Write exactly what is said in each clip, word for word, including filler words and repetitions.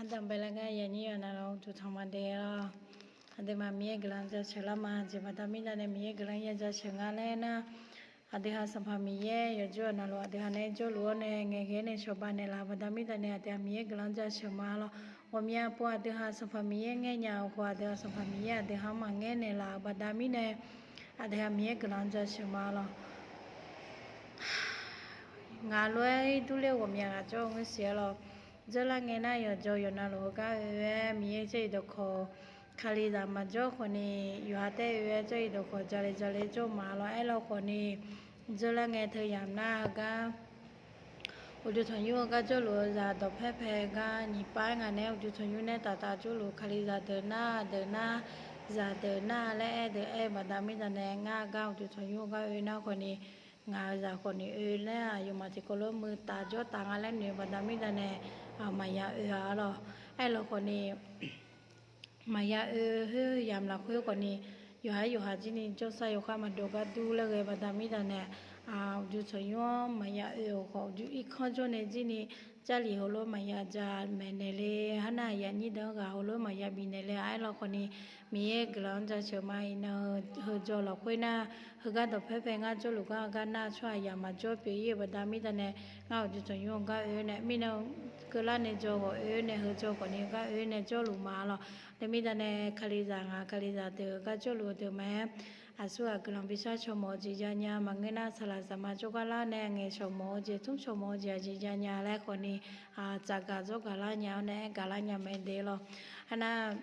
Ardanqbae laer gar yanyir yawqnavluf uqduq tanq ma de lawr. Aqduimaf Miqyaer guiqlanq jaceuq lar ma jeq baqda mirnae Miqyaer guiqlanq ya jaceuq nga laer nar, aqdui ha Sanqpaq Miqyaer yawqjawr navluf aqdui ha nae jawrluf-awr nae ngaeqghae nae cawba naeqlaf-euq baqda mirnae aqdui ha Miqyaer guiqlanq jaceuq ma lawr. Ghawqmya pov aqdui ha Sanqpaq Miqyaer ngaer nya-euq khawf aqdui ha Sanqpaq Miqyaer aqdui ha-anr maqngaer naeqlaf-euq baqda mirnae aqdui ha Miqyaer guiqlanq jaceuq ma lawr. Ngaq lof-aer ir durler-eu ghawqmya ghaq jawr-eu ngeur siq-aer lawr. Dzeurlar ngae nar yawqjawr yawqnavluf heugar oe-aer Miqyaer jawr-iq dawqkawq, Kalizaq maqjawr khawfni yawqha taef oe-aer jawr-iq dawqkawq jale jale jawr ma lawr. Aerlawkhawfni dzeurlar ngae teuyamq nar heugar uqduq tanqnymr-eu gar jawrluf-eu zaq dawqpaer pae gar nyiq pav-aer ngaq naeq-aer uqduq tanqnymr nae taf taf jawrluf Kalizaq deuq nar deuq nar zaqdeuq nar laer aer deuq aer-eu baqda mirnae ngar gar uqduq tanqnymr-eu gar oe nar khawfni ngaq-euq zaq khawfni oe laer aqyawfmaf tiqkawv lof muiq taf jawr taf nga laer noeq-eu baqda mirnae maqya oe-a lawr. Aerlawkhawfni maqya oe khoer yamq lafkhoer khawfni yawqha-aer yawqha jir ni jawrsar yawkhar maqdov gar dur laer ghae baqda mirnae uqduq tanqnymr-anr maqya oe-euq khawf uqduq irkanr jawr nae jir ni Jarlif heulof maqya ja maeqnaeq le, harnav aqyuif aqnyir deuq-anr ghaq heulof maqya bifnaeq le-a. Aerlawkhawfni Miqyaer guiqlanq-anr jaceuq ma. Iqnan heujawr lafkhoer nar heugar dawqpaer pae ngar jawrluf gar heugar nar tsawrhaqzaq maqjawr pyeuf ir-euq baqda mirnae ngar uqduq tanqnymr-eu gar oe-aer nae mirnan keuvlar nae jawr ghawf oe-aer nae heujawr khawfni gar oe-aer nae jawrluf ma lawr. Teumirnae Kalizaq ngaq Kalizaq deuq gar jawrluf-eu deuq ma-aer aqsurghaq guiqlanq bishar caw mawf-eu jeq janya maqngeur nar saqlaq saqma jawrgar lar nae ngaeq caw mawf-eu jeq tmr caw mawf-eu jeq aqjeq janya laer khawfni tsafgaq dzawrgaq lar nya-awr nae aer gaq lar nya mae de lawr. Arnav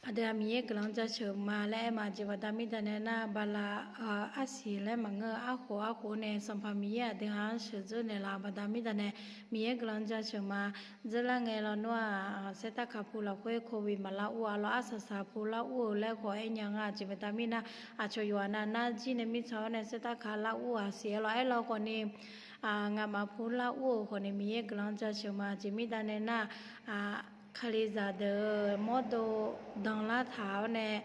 aqdui ha Miqyaer guiqlanq-anr jaceuq ma laer aer ma jeq baqda mirnae nar bala arsiq laer maqngeur-eu arkhof arkhof nae Sanqpaq Miqyaer aqdui ha-anr sheuqdzeur naeqlaf-euq baqda mirnae Miqyaer guiqlanq-anr jaceuq ma. Dzeurlar ngae lawnmr-aq saertarkaq pu lafkhoer โควิด maqlar ur-a lawr arsaq saq pu lar ur-eu laer khawf aer nya nga jeq baqda mirnae aqcawq yawqghaq navnar jir nae mirtsaq-awr nae saertarkaq lar ur-aq siq-aer lawr. Aerlawkhawfni ngamaf pu lar ur-euq khawfni Miqyaer guiqlanq-anr jaceuq ma jeq mirnae nar Kalizaq deuq mawrdo danlar taq-awr nae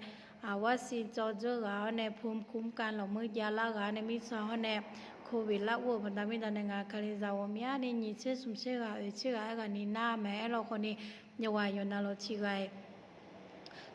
aqwar siv tsawv dzeur ghaq-awr nae pumkum kav lawqmur javlar ghaq-awr nae mirtsaq-awr nae โควิด lar ur-euq baqda mirnae ngaq Kalizaq ghawqmyani nyiq tser smq tser ghaq oeq tser ghaq aerghaqni nar mae. Aerlawkhawfni yawqghaq yawqnavluf tiqghaq-iq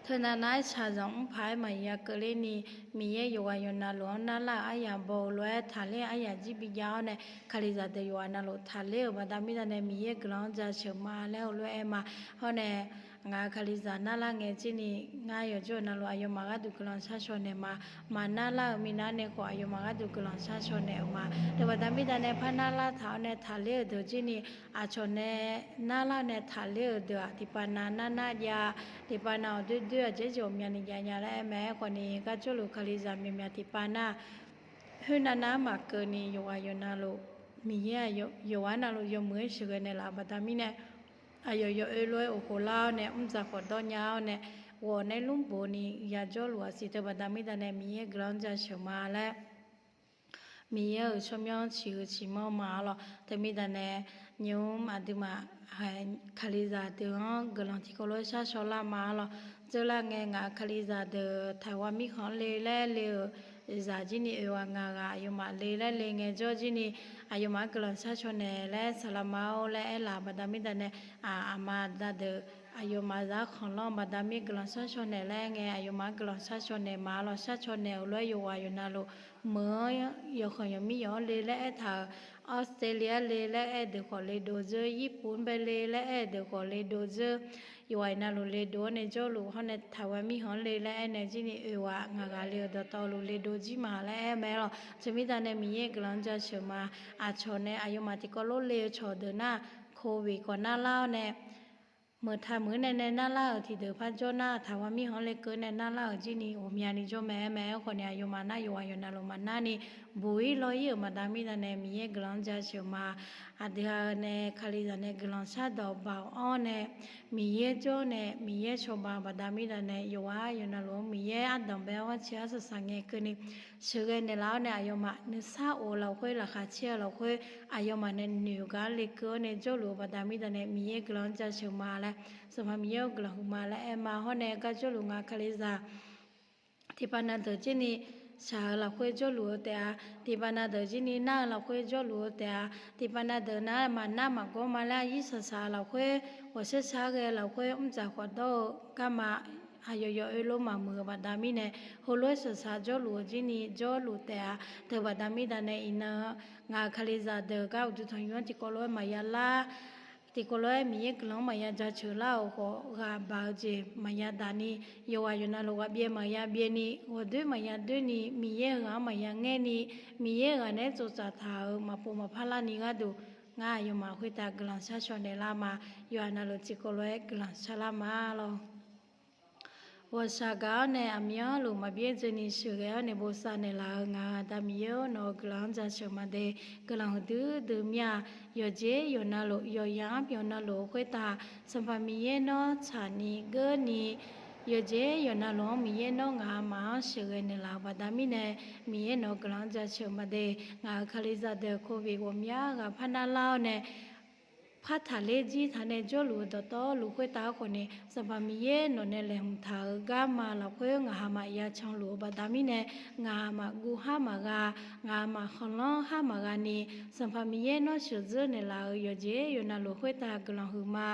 teunav nav-aer shaqzanq mr paq-aer maqya keuvler ni Miqyaer yawqghaq yawqnavluf-anr narlar-euq aryaq baw-eu lof-aer taqler-eu aryaq jir bijav-awr nae Kalizaq deuq yawqghaq navluf taqler-euq baqda mirnae Miqyaer guiqlanq-anr jaceuq ma laer heulof-aer aer ma. Hawr nae ngaq Kalizaq narlar ngae jir ni ngar yawqjawr navluf aqyawfmaf gharduq guiqlanq shar shaw naeq ma. Maqnarlar-euq minav nae khawf aqyawfmaf gharduq guiqlanq shar shaw naeq-euq ma. Teubaqda mirnae par narlar taq-awr nae taqler-euq deuq jir ni aqcawq nae narlar-awr nae taqler-euq deuq-aq tiqpav nav narnar jav tiqpav nav-awq doer doer-aq dzaerjeq ghawqmyani jav nya laer aer mae. Aerkhawfni gar jawrluf Kalizaq myaqmyaq tiqpav nar khoernav nav-anr maqkeuvni yawqghaq yawqnavluf Miqyaer yawqghaq navluf yawmuiq-aer sheuqghae naeqlaf-euq baqda mirnae aqyawf yawoer lof-aer oqkhof lar-awr nae mrdzaq khawf dawr nya-awr nae ghawq nae lmr bof ni yajawrluf-aq siq teubaqda mirnae Miqyaer guiqlanq-anr jaceuq ma laer Miqyaer-euq tsawrmyanr ciqhuiq ciqmanr ma-awr lawr. Teumirnae nymr aqduimaf Kalizaq deuq-anr guiqlanq tiqkawv lof-aer shar shaw lar ma-awr lawr. Dzeurlar ngae ngaq Kalizaq deuq Taiwan mirkhanq-anr le laer le-euq zaq jir ni oeq ghaq ngaq ghaq aqyawfmaf le laer le ngae jawr jir ni aqyawfmaf-anr guiqlanq shar shaw naeq laer saqlaq ma-awr laer aerlaf baqda mirnae aqma da deuq aqyawfmaf zaq-anr khanqlanr baqda mir guiqlanq shar shaw naeq laer aer ngae aqyawfmaf-anr guiqlanq shar shaw naeq ma-awr lawr. Shar shaw naeq-euq lof-aer yawqghaq yawqnavluf meuq-anr yawqkhanq yawqmir yawq-anr le laer aertaq-euq Australia le laer aer-eu deuq khawf le dov dzeur, Yirpuf-anr bae le laer aer-eu deuq khawf le dov dzeur, yawqghaq navluf le dov-awr nae jawrluf hawr nae Taiwan mirkhanq-anr le laer aer nae jir ni oeq ghaq ngaq ghaq le-euq dawqtawvluf le dov jir ma laer aer mae-awr lawr. Teumirnae Miqyaer guiqlanq-anr jaceuq ma. Aqcawq nae aqyawfmaf tiqkawv lof le-eu cawqdeuq nar โควิด khawf narlar-awr nae meuq taq meuq-anr nae nae narlar-euq tiqdeuq par jawr nar Taiwan mirkhanq-anr le keuv nae narlar-euq jir ni ghawqmyani jawr mae-aer mae-aer khawf ni aqyawfmaf nar yawqghaq yawqnavluf maqnar ni buq-ir law-ir-euq baqda mirnae Miqyaer guiqlanq-anr jaceuq ma. Aqdui ha nae Kalizaq nae guiqlanq shardawq baoq-awr nae Miqyaer jawr nae Miqyaer cawba baqda mirnae yawqghaq yawqnavluf-anr Miqyaer ardanqbae-awr gharciq arsaq saq ngae keuvni sheuqghae naeqlaf-awr nae aqyawfmaf nuisar of lafkhoer laqkhaq caer-eu lafkhoer aqyawfmaf nae noeq gar le keuv-awr nae jawrluf-eu baqda mirnae Miqyaer guiqlanq-anr jaceuq ma laer Sanqpaq Miqyaer-awr guiqlanq huiqma laer aer ma. Hawr nae gar jawrluf ngaq Kalizaq tiqpav nav deuq jir ni shaq-euq lafkhoer jawrluf-eu taef-a. Tiqpav na deuq jir ni nar-eu lafkhoer jawrluf-eu taef-a. Tiqpav na deuq nar maqnar maqgawr ma laer, aqyir shaqshaq-euq lafkhoer, ghawqshar shar ghae-eu lafkhoer, mrdzaq khawf dawr-eu garma aqyawf yawf oe lof maqmuiq-eu baqda mirnae, heulof-aer shaqshaq jawrluf-eu jir ni jawrluf taef-a. Teubaqda mirda nae iqnan, ngaq-euq Kalizaq deuq gar uqduq tanqnymr-anr tiqkawv lof-aer maqya lar, tiqkawv lof-aer Miqyaer guiqlanq-anr maqya jaceuq lar-euq khawf, ghaq baq-eu jeq maqya daq ni, yawqghaq yawqnavluf ghaq byaev maqya byaev ni, ghawqdoer maqya doer ni, Miqyaer-euq ghaq-anr maqya ngaer ni, Miqyaer-euq ghaq naeq-aer tsovtsaf taq-euq maqpov maqpar larni gharduq, ngar aqyawfmaf khoertav guiqlanq shar shawq naeqlar ma. Yawqha navluf tiqkawv lof-aer guiqlanq shar lar ma lor. Ghawqshaq gaq-awr nae aqmyanluf maqbyaer dzoeni sheuqghae-awr nae bosav naeqlaf-euq ngaq-euq Aqda Miqyaer-or, nawq-euq guiqlanq-anr jaceuq ma de. Guiqlanq huiqdui dui mir-a. Yawqjeq yawqnavluf, yawqyaf-anr yawqnavluf-eu khoertav, Sanqpaq Miqyaer nawr tsaqni geurni, yawqjeq yawqnavluf-anr Miqyaer nawr ngaqmaf-anr sheuqghae naeqlaf-euq baqda mirnae, Miqyaer nawq-euq guiqlanq-anr jaceuq ma de. Ngaq-euq Kalizaq deuq โควิด ghawqmya ghaq parnar lar-awr nae, par taqler jir taq nae jawrluf-eu dawqtawvluf khoertav-aer khawfni, Sanqpaq Miqyaer nawq nae laeqhmq taq-euq garma lafkhoer ngaqhamaf yacan luf-eu baqda mirnae, ngaqhamaf guv har maqgha, ngaqhamaf khanqlanr har maqgha ni, Sanqpaq Miqyaer nawr sheuqdzeur naeqlaf-euq yawqjeq yawqnavluf khoertav guiqlanq huiqma.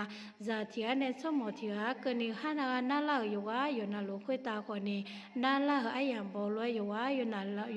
Zaq tiq ghaq nae tsawrmawq tiq ghaq-anr keuvni har navgha narlar-euq yawqghaq yawqnavluf khoertav khawfni, narlar-euq aryamq baw lof-aer yawqghaq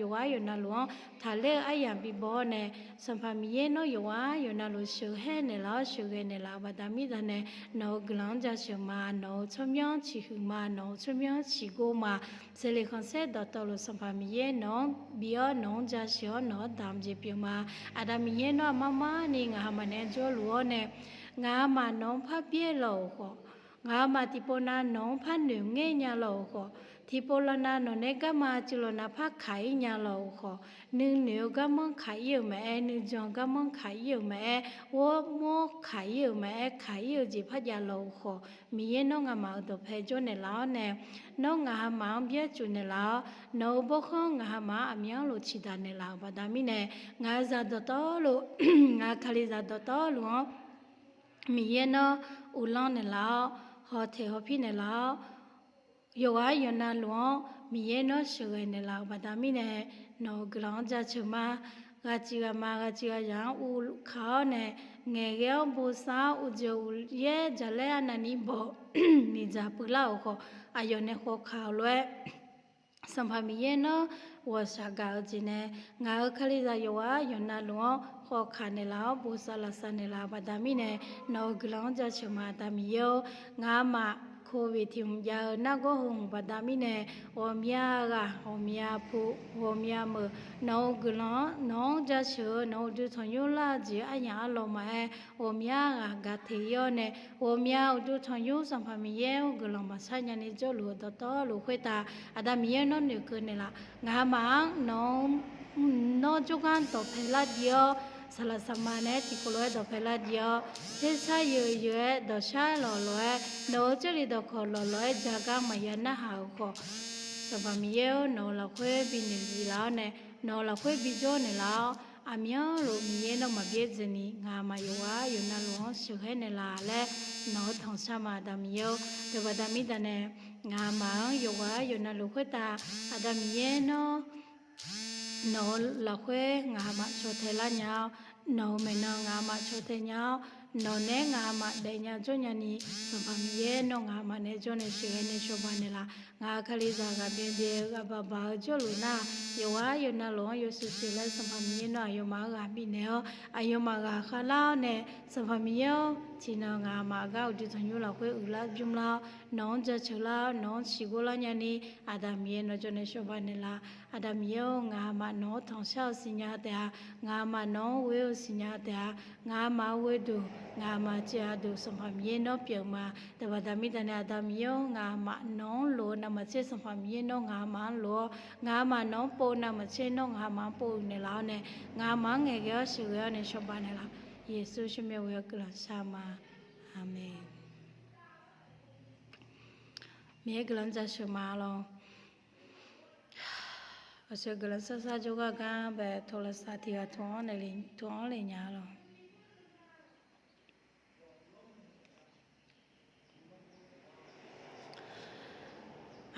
yawqghaq yawqnavluf-anr taqler-eu aryamq bibaw-awr nae, Sanqpaq Miqyaer nawr yawqghaq yawqnavluf sheuqhaer naeqlaf-awr sheuqghae naeqlaf-euq baqda mirda nae, nawq-euq guiqlanq-anr jaceuq ma, nawq-euq tsawrmyanr ciqhuiq ma, nawq-euq tsawrmyanr ciqgor ma. Seqleq khanqsaer dawqtawvluf Sanqpaq Miqyaer nawq-anr bi-awr nawq-anr jaceuq-awr nawq-anr damq jeq pyeuf ma. Aqda Miqyaer nawr aqmar mar ni ngaqhamaf naeq-aer jawrluf-awr nae, ngaqhamaf nawq-anr par byaer lawq-euq khawf, ngaqhamaf tiqpov nav nawq-anr par noeq ngaer nya lawq-euq khawf, tiqpov lawnav nawq nae garma cuiv lawnav par kaq-ir nya lawq-euq khawf, nuinoeq-eu garmanr kaq-ir-euq maqaer, nuijan garmanr kaq-ir-euq maqaer, ghawrmawr kaq-ir-euq maqaer, kaq-ir-eu jeq par jav lawq-euq khawf, Miqyaer nawr ngaqhamaf-euq dawqpae jawr naeqlaf-awr nae, nawr ngaqhamaf-anr byaer cuf naeqlaf-awr, nawq-euq bawrkhanr ngaqhamaf-anr aqmyanluf ciqdaq naeqlaf-euq baqda mirnae, ngaq-euq zaq dawqtawvluf, ngaq-euq Kalizaq dawqtawvluf-anr Miqyaer nawr uvlanr naeqlaf-awr, hawtaeq hawpir naeqlaf-awr, yawqghaq yawqnavluf-anr Miqyaer nawr sheuqghae naeqlaf-euq baqda mirnae, nawq-euq guiqlanq-anr jaceuq ma. Ghaq ciq ghaq ma ghaq ciq ghaq yaq-anr uvkaq-awr nae, ngaeqghae-awr bosav-awr uqdzeuq uqyaer jaqlaer arnavni baw miqdzaq puiv lar-euq khawf, aqyawf nae khawkaq-euq lof-aer, Sanqpaq Miqyaer nawr ghawqshaq gaq-eu jeq nae, ngaq-euq Kalizaq yawqghaq yawqnavluf-anr khawkaq naeqlaf-awr bosav lafsav naeqlaf-euq baqda mirnae, nawq-euq guiqlanq-anr jaceuq ma. Aqda Miqyaer-or, ngaqhamaf โควิด tiq hmq jav-eu nargawr heu hmq baqda mirnae, ghawqmya ghaq ghawqmya pu ghawqmya meuq, nawq-euq guiqlanq-anr nawq-anr jaceuq-eu nawq-euq uqduq tanqnymr lar-eu jeq aryamq arlawq maqaer, ghawqmya ghaq gaq teq-ir-awr nae, ghawqmya uqduq tanqnymr Sanqpaq Miqyaer-or guiqlanq maqsar nyani jawrluf-eu dawqtawvluf khoertav, Aqda Miqyaer nawr noeqkeuv naeqlaf. Ngaqhamaf-anr nawq-anr nawr jawrgar dawqpae lar diq-awr, saqlaq saqma naeq-aer tiqkawv lof-aer dawqpae lar diq-awr, tersar yeuq yeuq-aer dawqshar lawq lof-aer nawq-euq jarlif dawqkawq lawq lof-aer jagar maqya narhaq-euq khawf, Sanqpaq Miqyaer-or, nawq-euq lafkhoer binoeq zif laf-awr nae, nawq-euq lafkhoer bijawr naeqlaf-awr, aqmyanluf Miqyaer nawr maqbyaer dzaeqni ngaqhamaf yawqghaq yawqnavluf-anr sheuqhaer naeqlaf laer, nawq-euq tanqshar ma. Aqda Miqyaer-or, teubaqda mirda nae ngaqhamaf-anr yawqghaq yawqnavluf khoertav, Aqda Miqyaer nawr nawq-euq lafkhoer ngaqhamaf caw tae lar nya-awr, nawq-euq maeqnan ngaqhamaf caw tae nya-awr, nawq naeq-aer ngaqhamaf daefnya jawr nyani, Sanqpaq Miqyaer nawr ngaqhamaf naeq-aer jawr nae sheuqghae nae cawba naeqlaf. Ngaq-euq Kalizaq ghaq byaev byaev-eu ghaq baq baq-eu jawrluf nar, yawqghaq yawqnavluf-anr yawshuif shuif laer Sanqpaq Miqyaer nawr aqyawfmaf-anr ghaq bifnaeq-awr, aqyawfmaf ghaq khavlar-awr nae, Sanqpaq Miqyaer-or, tiqnan ngaqhamaf gar uqduq tanqnymr lafkhoer uiqlar bymr lar-awr, nawq-anr jaceuq lar-awr, nawq-anr ciqgor lar nyani, Aqda Miqyaer nawr jawr nae cawba naeqlaf. Aqda Miqyaer-or, ngaqhamaf nawq-anr tanqshar-eu siqnya taef-a. Ngaqhamaf nawq-anr ghoe-eu siqnya taef-a. Ngaqhamaf ghoeduq ngaqhamaf caev-a duq Sanqpaq Miqyaer nawr pyeuf ma. Teubaqda mirda nae Aqda Miqyaer-or, ngaqhamaf nawq-anr lof-eu navmaqtser Sanqpaq Miqyaer nawr ngaqhamaf-anr lof-awr, ngaqhamaf nawq-anr pov-eu navmaqtser nawr ngaqhamaf-anr pov-eu naeqlaf-awr nae, ngaqhamaf-anr ngaeqghae-awr sheuqghae-awr nae cawba naeqlaf. Yeqsur shawr mir-aer ghoe-awr guiqlanq shar ma. Aqmeq. Miqyaer guiqlanq jaceuq ma lor. Aqsur guiqlanq sarsar jawrgar gar bae โทรศัพท์ tiq ghaq tmq-anr le nya lor.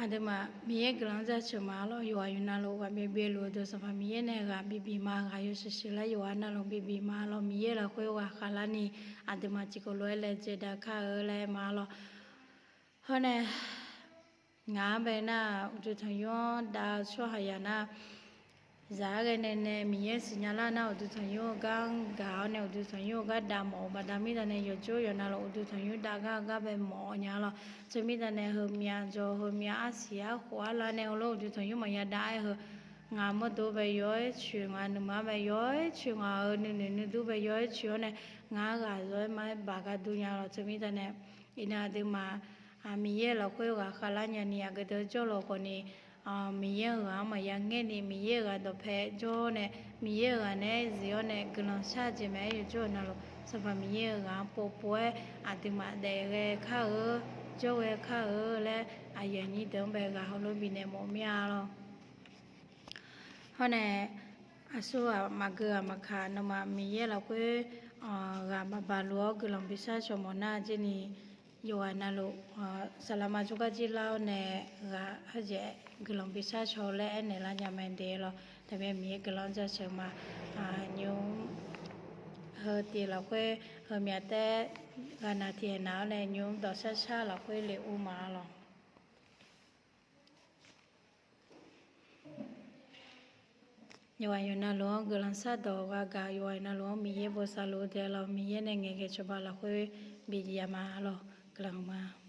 Aqduimaf Miqyaer guiqlanq-anr jaceuq ma lawr. Yawqghaq yawqnavluf ghaq byaev byaevluf-eu deuq Sanqpaq Miqyaer nae ghaq bibif ma, ghaq yawshuif shuif lar yawqghaq navluf bibif ma lawr. Miqyaer lafkhoer ghaq khavlarni aqduimaf tiqkawv lof-aer laejae dav kar-eu laer aer ma lawr. Hawr nae, ngaq-anr bae nar, uqduq tanqnymr-anr dav-eu tsawrhaqzaq nar, zaq-aer ghae nae nae Miqyaer siqnya lar nar, uqduq tanqnymr-eu gar-anr gaq-awr nae uqduq tanqnymr-eu gar dav mawf-eu baqda mirnae nae yawqjawr yawqnavluf uqduq tanqnymr dav gar gar bae mawf-eu nya lawr. Teumirnae nae heumyav jawr heumyav arsiq arkhof arlar nae heulof uqduq tanqnymr maqya dav-aer heu, ngaq mawrdo bae yaw-aer coeq, ngaq nuima bae yaw-aer coeq, ngaq-euq nuinoeq nuidur bae yaw-aer coeq-awr nae, ngaq-anr ghaq zawr-aer ma-aer baq gar dur nya lawr. Teumirnae nae, iqnan aqduimaf Miqyaer lafkhoer ghaq khavlar nyani aqgeu deuq jawrluf khawfni, Miqyaer-euq ghaq-anr maqya ngaerni Miqyaer-euq ghaq dawqpae jawr-awr nae, Miqyaer-euq ghaq naeq-aer zif-awr nae guiqlanq shar-eu jeq mae-aer yawqjawr yawqnavluf Sanqpaq Miqyaer-euq ghaq-anr povpov-aer aqduimaf daef ghae kar-eu, jawr ghae kar-eu laer aqyuif aqnyir deuq-anr bae ghaq heulof bifnaeq mawf mir-a lawr. Hawr nae, aqsurghaq maqgeu ghaq maqkaq nawmaf Miqyaer lafkhoer ghaq maqbaq luf-awr guiqlanq bishar shawq mawf nar jir ni, yawqghaq navluf saqlaqma jawrgar jir lar-awr nae ghaq heujeq guiqlanq bishar shawq laer aernaeq lar nya mae de lawr. Taqmyav Miqyaer guiqlanq-anr jaceuq ma. Nymr heu tiq lafkhoer heumyav taef ghaqnaq tiq haqnaq-awr nae nymr dawqshar shar lafkhoer le ur ma lawr. Yawqghaq yawqnavluf-anr guiqlanq shardawq ghaq gaq, yawqghaq yawqnavluf-anr Miqyaer bosav luf-eu dae lawr. Miqyaer nae ngaeqghae cawba lafkhoer bi ya ma lawr. Guiqlanq ma.